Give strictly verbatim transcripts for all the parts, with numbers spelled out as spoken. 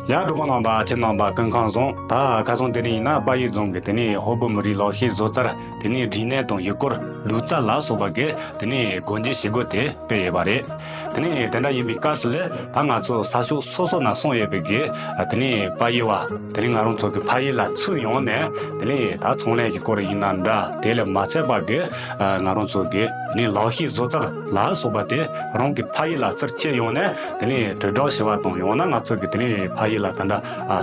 ཡ། གྲོགས་པོ་རྣམ་པ། ཁྱེད་རྣམ་པ་སྐུ་ཁམས་བཟང་། ད་ཁ་སང་དེ་རིང་ཡིན་ན་དཔལ་ཡུལ་རྫོང་གི་དེ་ནས་ཧོར་སྦུག་མི་རིགས་ལག་ཤེས་བཟོ་རྩལ། དེ་ནས་རིག་གནས་དང་ཡུལ་སྐོར་ལུས་རྩལ་ལ་སོགས་པ་གི་དེ་ནས་སྒོ་འབྱེད་བྱེད་སྒོ་དེ་སྤེལ་ཡོད་པ་རེད། དེ་ནས་དེ་འདྲ་ཡིན་པའི་སྐབས་སུ་ལ་ད་ང་ཚོ་ས་ཕྱོགས་སོ་སོ་ན་སོང་ཡོད་པའི་གི་དེ་ནས་དཔལ་ཡུལ་བ། དེ་ནས་ང་རང་ཚོ་གི་ཕ་ཡུལ་ལ་ཚུར་ཡོང་ནས་དེ་ནས་ད་ཚོང་ལས་ཀྱི་སྐོར་ཡིན་ན་འདྲ། དེ་ལས་མ་ཚད་པ་གི་ང་རང་ཚོ་གི་དེ་ནས་ལག་ཤེས་བཟོ་རྩལ་ལ་སོགས་པ་དེ་རང་གི་ཕ་ཡུལ་ལ་ཚུར་ཁྱེར་ཡོང་ནས་དེ་ནས་དྲིལ་བསྒྲགས་བྱེད་པ་དང་། ཡང་ན་ང་ཚོ་གི་དེ་ནས་ཕ་ཡུལ་ལ་ད་ལྟ་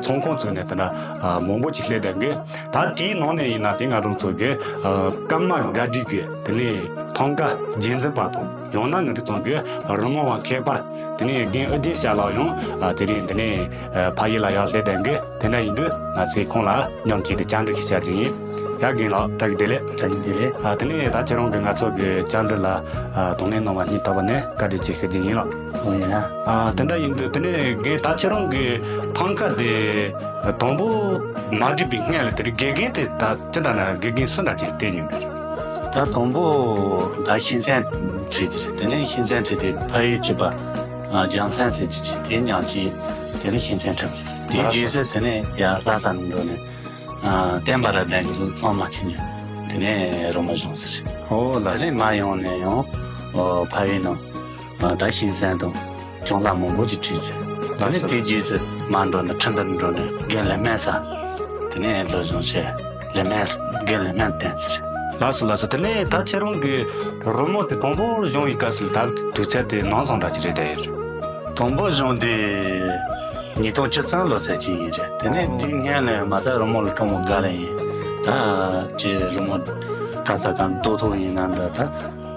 ཚོང་ཁང་བཙུགས་ནས་ད་ལྟ་མང་པོ་ཅིག་སླེབས་བསྡད་གི། ད་དེའི་ནང་ནས་ཡིན་ན་དེ་ང་རང་ཚོ་གི་ཀརྨ་སྒར་བགྲེས་ཀྱི་དེ་ནས་ཐང་ག་རྒྱུན་འཛིན་པ་དང་། ཡང་ན་ང་རང་ཚོ་གི་རི་མོ་བ་མཁས་པ་དེ་ནས་རྒན་ཨུ་རྒྱན་ཞལ་ལགས་ཡང་དེ་རིང་དེ་ནས་ཕ་ཡུལ་ལ་ཡར་སླེབས་བསྡད་གི། དེ་འདྲ་ཡིན་དུས་ང་ཚོས་ཁོང་ལ་མཉམ་གཅིག་ཏུ་བཅར་འདྲི་ཞིག་བྱ་རྒྱུ་ཡིན། ཡ། རྒན་ལགས་བཀྲ་ཤིས་བདེ་ལེགས། བཀྲ་ཤིས་བདེ་ལེགས། ཨ། དེ་ནས་ད་ཁྱེད་རང་གིས་ང་ཚོ་གི་བཅར་འདྲི་ལ་ཨ་དང་ལེན་གནང་བ་སྙིང་ཐག་པ་ནས་བཀའ་དྲིན་ཆེ་ཞུ་རྒྱུ་ཡིན་ལགས། ཨོ་ཡ། ཨ། དེ་འདྲ་ཡིན་དུས་དེ་ནས་རྒན་ད་ཁྱེད་རང་གི་ཐང་ག་དེ་དང་པོ་མ་བྲིས་པའི་སྔོན་ལ་དེ་རིང་དགེ་རྒན་དེ་ད་ཅི་འདྲ་ན་དགེ་རྒན་སུ་འདྲ་ཅིག་བསྟེན་མྱོང་གི་རེད། ད་དང་པོ་ད་ཤིང་ཚན་བྲིས་ཏེ་རེད། དེ་ནས་ཤིང་ཚན་བྲིས་ཏེ་ཕ་ཡུལ་གྱི་པ་ཨ་རྒྱལ་མཚན་ཟེར་གྱི་ཅིག་དེ་མཉམ་གྱིས་དེ་ནས་ཤིང་ཚན་བྲིས་ཏེ། དེའི་རྗེས་སུ་དེ་ནས་ཡར་ལྷ་ས་ནས་འགྲོ་ནས་ཨ་བསྟན་པ་རབ་ལྡན་གྱི་སློབ་མ་ཁྲིད་ནས་དེ་ནས་རི་མོ་སྦྱངས་ཟེར། ཨོ་ལགས། དེ་ནས་མར་ཡོང་ནས་ཡང་ཨོ་ཕ་ཡུལ་ནང་ཨ་ད་ཤིང་ཚན་དང་གྱང་ལྷག་མང་པོ་ཅིག་བྲིས་ཟེར། དེ་ནས་དེའི་རྗེས་སུ་མར་འགྲོ་ནས་ཁྲི་འདུ་འགྲོ་ནས་རྒན་ལེགས་སྨན་ས་དེ་ནས་སློབ་སྦྱོང་བྱས། ལེགས་སྨན་རྒན་ལེགས་སྨན་བསྟེན་ཟེར། ལགས་སོ་ལགས་སོ། དེ་ནས་ད་ཁྱེད་རང་གི་རི་མོ་དེ་དང་པོར་སྦྱོང་བའི་སྐབས་སུ་ད་དུས་ཚོད་དེ་ནམ་ཙམ་འདྲ་ཅིག་རེད་བསྡད་ཡོད་རེད། དང་པོ་སྦྱོང་དུས་ཉིས་སྟོང་བཅུ་ཙམ་ལོ་ཚད་ཅིག་ཡིན་རེད། དེ་ནས་དེའི་སྔོན་ལ་མ་རྩ་རི་མོ་ལ་སྤྲོ་མོ་དགའ་ལེ་ཡིན། ད་ཅི་རི་མོ་ག་ས་གང་རྡོ་ཐོག་ཡིན་ན་འདྲ། ད་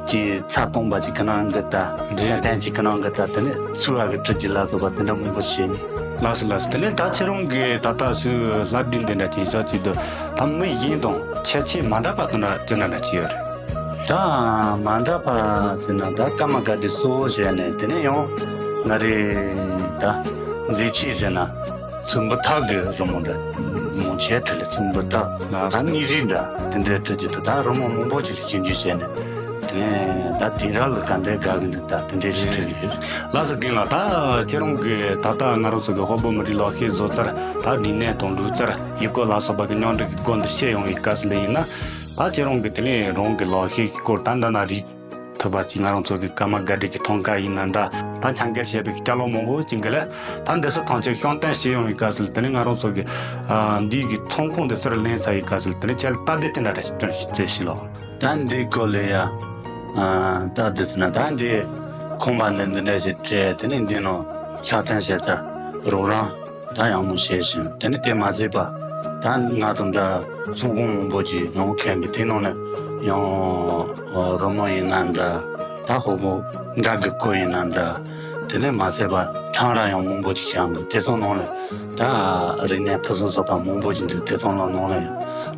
ཅི་ཚ་སྟོང་པ་ཅིག་གི་ནང་གི་ད་རེད། ད་ཐན་ཅིག་གི་ནང་གི་ད་དེ་ནས་ཚུར་བ་གི་གྲི་གི་ལ་སོགས་པ་དེ་འདྲ་མང་པོ་བྱས་ནས། ལགས་སོ་ལགས་སོ། དེ་ནས་ད་ཁྱེད་རང་གིས་ད་ལྟ་སུ་བསླབ་ཁྲིད་འདི་འདྲ་བྱེད་ཤག་ཅིག་ཏུ་ད་མི་གཞན་དང་ཁྱད་ཆོས་མ་འདྲ་པ་དེ་འདྲ་ཅི་འདྲ་འདྲ་ཅི་ཡོད་རེད། ད་མ་འདྲ་པ་ཟེར་ན་ད་ཀརྨ་སྒར་བགྲེས་གཙོ་བོ་བྱས་ནས། དེ་ནས་ཡང་ང་རེ་ད་མཛེས་ཆོས་ཟེར་ན་ཚོམ་བུ་ཐག་གི་རི་མོ་འདྲ་མང་ཆེ་བྲིས་ལ། ཚོམ་བུ་ཐག་ལགས་སོ། ད་གཉིས་རིགས་འདྲ་དེ་འདྲའི་བྲིས་རྒྱུ་དུ་ད་རི་མོ་མང་པོ་ཅིག་ཞིབ་འཇུག་བྱས་ནས། དེ་ནས་ད་དེང་རབས་ལ་ག་འདྲའི་དགའ་གི་འདུག་ད་དེ་འདྲའི་ཞིག་བྲིས་ཡོད། ལགས་སོ། རྒན་ལགས། ད་ཁྱེད་རང་གིས་ད་ལྟ་ང་རང་ཚོ་གི་ཧོར་སྦུག་མི་རིགས་ལག་ཤེས་བཟོ་རྩལ། ད་རིག་གནས་དང་ལུས་རྩལ། ཡུལ་སྐོར་ལ་སོགས་པ་གི་མཉམ་འབྲེལ་གྱི་སྒོ་འདི་ཕྱེ་ཡོང་བའི་སྐབས་སུ་ལ་ཡིན་ན། ད་ཁྱེད་རང་གིས་དེ་ནས་རང་གི་ལག་ཤེས་ཀྱི་སྐོར་ད་འདི་ན་རིག་ཐུབ་པ་ཅིག་ང་རང་ཚོ་གི་ཀརྨ་སྒར་བགྲེས་ཀྱི་ཐང་ག་ཡིན་ན་འདྲ། ད་འཆར་འགོད་བྱས་པའི་ཅ་ལག་མང་པོ་ཅིག་གི་ལ་ད་འདི་ཚོ་ཐམས་ཅད་བཤམས་སྟོན་བྱེད་ཡོང་བའི་སྐབས་སུ་ལ། དེ་ནས་ང་རང་ཚོ་གི་ཨ་འདི་གི་ཚོང་ཁང་འདི་ཚུར་ལེན་ཚར་བའི་སྐབས་སུ་ལ། དེ་ནས་ཁྱེད་ལ་སྟབས་བདེ་ཅི་འདྲ་འདྲ་ཞིག་བསྐྲུན་ཞིག་བྱེད་ཞིག་ལོ། ད་འདི་སྐོར་ལ་ཡ་ཨ་ད་འདི་ཟེར་ན་ད་འདི་ཁང་པ་འདི་འདི་འདྲ་ཞིག་སྤྲད། དེ་ནས་འདི་ནང་ཕྱག་སྟོན་བྱས་ཚར། རོགས་རམ་ད་ཡག་མོ་བྱས་ཤིང་། དེ་ནས་དེ་མ་ཟད་པ་ད་ང་དང་འདྲ་ཚོང་ཁང་མང་པོ་ཅིག་ཡང་ཁེངས་གི། དེ་ནང་ནས་ཡང་རི་མོ་ཡིན་ན་འདྲ། ད་ཧོར་མོ་འགའ་གི་སྐོར་ཡིན་ན་འདྲ། དེ་ནས་མ་ཟད་པ་ཁྲང་ར་ཡང་མང་པོ་ཅིག་བཤམས་གི། དེ་ཚོ་ནང་ནས་ད་རིག་གནས་ཕུན་སུམ་ཚོགས་པ་མང་པོ་ཅིག་འདུག་དེ་ཚོ་ནང་ནང་ནས་ཡང་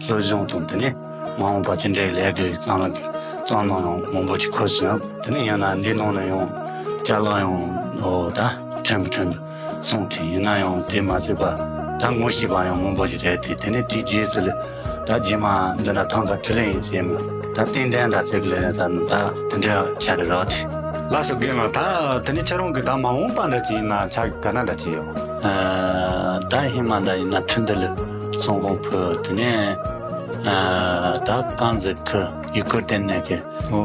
སློབ་སྦྱོང་དང་། དེ་ནས་མ་འོངས་པ་ཅི་འདྲའི་ལས་ཀའི་གཙང་ལ་གཙང་ནང་ཡང་མང་པོ་ཅིག་འཁུར་ཟིན། དེ་ནས་ཡང་ན་འདི་ནང་ནས་ཡང་ཅ་ལག་ཡང་ཨོ་ད་ཕྲན་བུ་ཕྲན་བུ་སོང་དེ་ཡིན་ན་ཡང་དེ་མ་ཟད་པ་ད་ངོ་ཤེས་པ་ཡང་མང་པོ་ཞིག་རེད་དེ། དེ་ནས་དེའི་རྗེས་སུ་ལ་ད་རྗེས་མ་འདི་འདྲ་ཐང་ག་དྲི་ལན་ཡིན་ཟེར་མོད། ད་ཏན་ཏན་འདྲ་ཚིག་ལས་ནས་ད་ད་དེ་འདྲ་ཆགས་ཀྱི་རེད་དེ། ལགས་སོ། རྒན་ལགས། ད་དེ་ནས་ཁྱེད་རང་གི་ད་མ་འོངས་པ་འདྲ་ཅིག་ཡིན་ན་ཆགས་ག་ན་འདྲ་ཅིག་ཡོད། ཨ་ད་ཧི་མ་འདྲ་ཡིན་ན་ཁྲི་འདི་ལ་ཚོང་ཁང་ཕུད། དེ་ནས་ཨ་ད་རྐང་འཛིན་ཁུལ་ཡུལ་སྐོར་སྟེང་ནས་གི།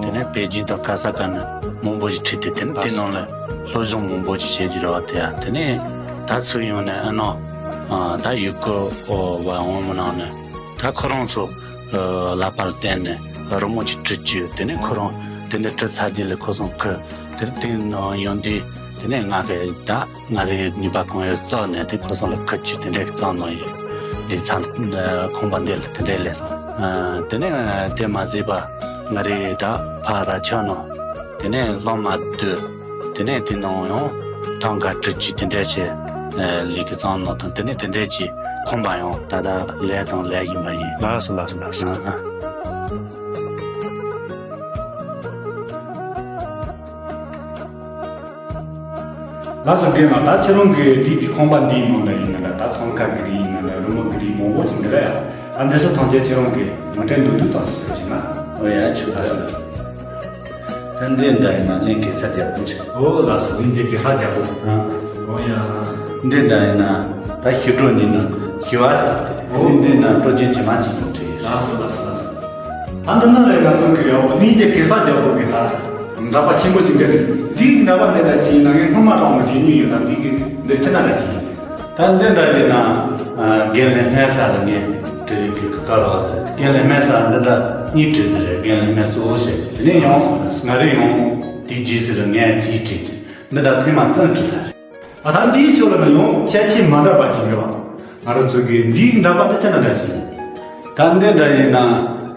དེ་ནས་པེ་ཅིན་དང་ག་ས་ག་ནས་མང་པོ་ཞིག་ཁྲིད་དེ། དེ་ནས་དེ་ནང་ལ་སློབ་སྦྱོང་མང་པོ་ཞིག་བྱེད་ཀྱི་རེད་བ། དེ་ཡ་དེ་ནས་ད་ཚུར་ཡོང་ནས་ཨ་ནོ་ཨ་ད་ཡུལ་སྐོར་བ་འོང་མི་ནང་ནས་ད་ཁོ་རང་ཚོ་ཨ་ལག་པར་བསྟན་ནས་རི་མོ་ཅིག་བྲི་རྒྱུ། དེ་ནས་ཁོ་རང་དེ་འདྲ་བྲི་ཚར་རྗེས་ལ་ཁོ་ཚོ་ཁུ་དེར་དེ་ནང་ཡོང་དུས་དེ་ནས་ང་གི་ད། ང་རའི་ནུས་པ་གང་ཡོད་བཙལ་ནས་དེ་ཁོ་ཚོ་ལ་ཁུར་ཆུ་དེ་འདྲའི་བཙལ་གནང་ཡོད། འདི་ཚང་ཁང་པ་འདི་ལ་དེ་འདྲའི་ལས་སོང་། ཨ་དེ་ནས་དེ་མ་ཟད་པ་ང་རའི་ད་ཕ་ར་ཆ་ནོ། དེ་ནས་སློབ་མ་བསྡུ། དེ་ནས་དེ་ནང་ཡང་ཐང་ག་ཁྲི་ཆུ་དེ་འདྲའི་ཆེ་ལས་ཀྱི་བཙལ་གནང་དང་། དེ་ནས་དེ་འདྲའི་ཆེ་ཁང་པ་ཡང་ད་ལྟ་ལས་དང་ལས་ཡིན་པ་ཡིན། ལགས་སོ་ལགས་སོ་ལགས་སོ། ཨ་ཨ། ལགས་སོ། རྒན་ལགས། ད་ཁྱེད་རང་གི་དེའི་གི་ཁང་པ་འདིའི་ནང་ལ་ཡིན་ན་འདྲ། ད་ཐང་ག་གི་རིགས་ཡིན་ན་འདྲ། རི་མོ་གི་རིགས་མང་པོ་ཞིག་འདི་ལ་ཡ། ད་འདི་ཚོ་ཐམས་ཅད་ཁྱེད་རང་གིས་ངོ་སྤྲོད་མདོར་བསྡུས་ཙམ་ཞིག་ཞུས་ན། ཨོ་ཡ་ཆོག་ད་ལགས་སོ། ད་འདི་འདྲ་ཡིན་ན་གླིང་གེ་སར་རྒྱལ་པོ་ཆེ། ཨོ་ལགས་སོ། གླིང་རྗེ་གེ་སར་རྒྱལ་པོ། ཨ་ཨོ་ཡ། འདི་འདྲ་ཡིན་ན་ ད་ཞི་ཁྲོ་འདི་ནི་ཞི་བ་ཟེར་ཏེ། འོ། འདི་འདི་ན་སྤྲོ་སྐྱེད་ཇི་མ་ཇི་བཞིན་བྲིས་ཡོད། ལགས་སོ་ལགས་སོ་ལགས་སོ། ད་འདི་ན་ལས་ང་ཚོ་གི་ཡང་གླིང་རྗེ་གེ་སར་རྒྱལ་པོ་གི་ད་འདྲ་པར་ཆེན་པོ་ཅིག་འདི་རེད། འདི་འདྲ་པར་འདི་ལ་ཅིག་ཡིན་ན་ངས་སྔོན་མ་དང་མོ་བྱེད་མྱོང་ཡོད། ད་འདི་གི་འདི་ཁྱེད་ན་ལ་ཅིག་ཡིན། ད་འདི་འདྲ་ཡིན་ན་རྒན་ལགས་སྨན་ས་ལ་ངས་བྲིས་ཡོད་གི་ག་རོགས་ཟེར། རྒན་ལགས་སྨན་ས་འདི་འདྲ་གཉིས་བྲིས་ཟེར་རེད། རྒན་ལགས་སྨན་གཙོ་བོ་བྱས། དེ་ནས་ཡང་ང་རེ་ཡང་དེ་རྗེས་ཟེར་ལ་ངས་གཅིག་བྲིས་ཟེར། འདི་འདྲ་ཐེངས་མ་གསུམ་བྲིས་ས་རེད། ཨ། ད་འདིའི་ཕྱོགས་ལ་ན་ཡང་ཁྱད་ཆོས་མ་འདྲ་བ་ཅིག་ཡོད་པ། ང་རང་ཚོ་གི་འདིའི་འདྲ་པར་དེ་ཅི་ན་འདྲ་ཞིག་ད་འདི་འདྲ་ཡིན་ན་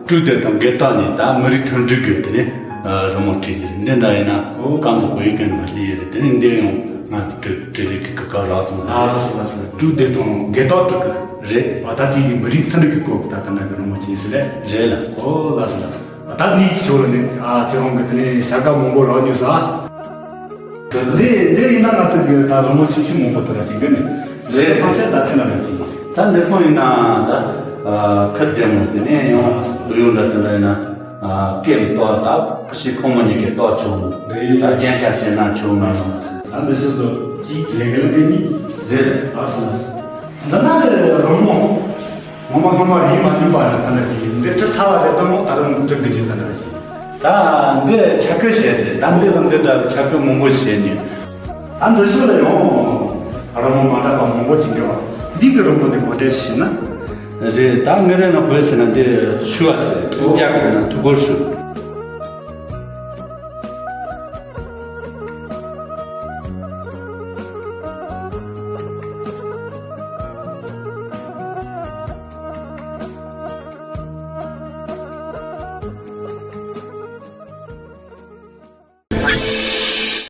སྤྲུལ་སྡེ་དང་སྒེར་ཐོག་ནས་ད་མི་རིགས་མཐུན་སྒྲིལ་དགོས་དེ་ནས་རི་མོ་བྲིས་ཏེ། འདི་འདྲ་ཡིན་ན་ཨོ་རྐང་བཙུགས་གོ་ཡི་གན་མ་ལི་ཡི་རེད། དེ་ནས་འདི་ཡང་ང་བྲི་བྲི་ལི་གི་གི་ཀ་རག་ཙང་ཨ་ལ་སོ་ལ་སོ། སྤྲུལ་སྡེ་དང་སྒེར་ཐོག་སྤྲུལ་གི་རེད། ཨ། ད་དེ་གི་མི་རིགས་མཐུན་སྒྲིལ་གི་སྐོར་གི་ད་ད་འདྲ་གི་རི་མོ་བྲིས་ཟེར་ལེ། རེད་ལ། ཨོ་ལ་སོ་ལ་སོ། ད་འདིའི་ཞོར་ལ་ནི་ཨ་ཁྱེད་རང་གི་དེ་ནས་བྱ་དགའ་མང་པོ་རག་མྱོང་ས། འདི་འདི་ཡིན་ན་ང་ཚོ་གི་ད་རི་མོ་ཆུང་ཆུང་མང་པོ་དེ་ར་ཅིག་འདི་ནི་རེད། ཐམས་ཅད་ད་ཚེ་ན་རེད་ཅིག་ད་འདི་སོང་ཡིན་ན་ད་ཁ་བདེ་མོ་དེ་ནས་ཡང་འདུ་ཡོང་འདྲ་དེ་འདྲ་ཡིན་ན་སྐེ་ལ་གཏོར། ད་ཕ་ཤི་ཕོ་མོ་གཉིས་ཀས་གཏོར་བྱུང་། འདི་ཡིན་ད་རྒྱན་ཆ་བྱས་ན་ཆོག་མ་སོང་། ད་འདི་ཕྱོགས་སུ་ཅིག་ལས་གལ་གལ་ནི་རེད། ཨ་སོང་། འདི་ན་རི་མོ། ངོ་མ་ངོ་མ་རིག་མ་ཐུབ་པ་རེད། ད་ནི་དེ་འདི་བྲི་ཚར་བ་རེད། ད་མོ་ད་རུང་བྲི་དགོས་རྒྱུ་ད་ནི་རེད། ད་འདི་ཕྱག་བཀོད་བྱས་ཏེ། ད་འདི་དང་འདི་འདྲ་བའི་ཕྱག་བཀོད་མང་པོ་བྱས་ནས། ད་འདི་ཚོ་ལ་ཡང་རི་མོ་མ་འདྲ་བ་མང་པོ་ཅིག་འགྲོ་བ། འདི་གི་རི་མོ་འདི་ངོ་སྤྲོད་བྱས་ན། རེད། ད་ངའི་རེ་ན་བོད་ཟེར་ན་འདི་ཤུ་བ་ཟེར། ཨོ། རྒྱ་གར་ན་ཐུགས་ཁུར་ཞུ།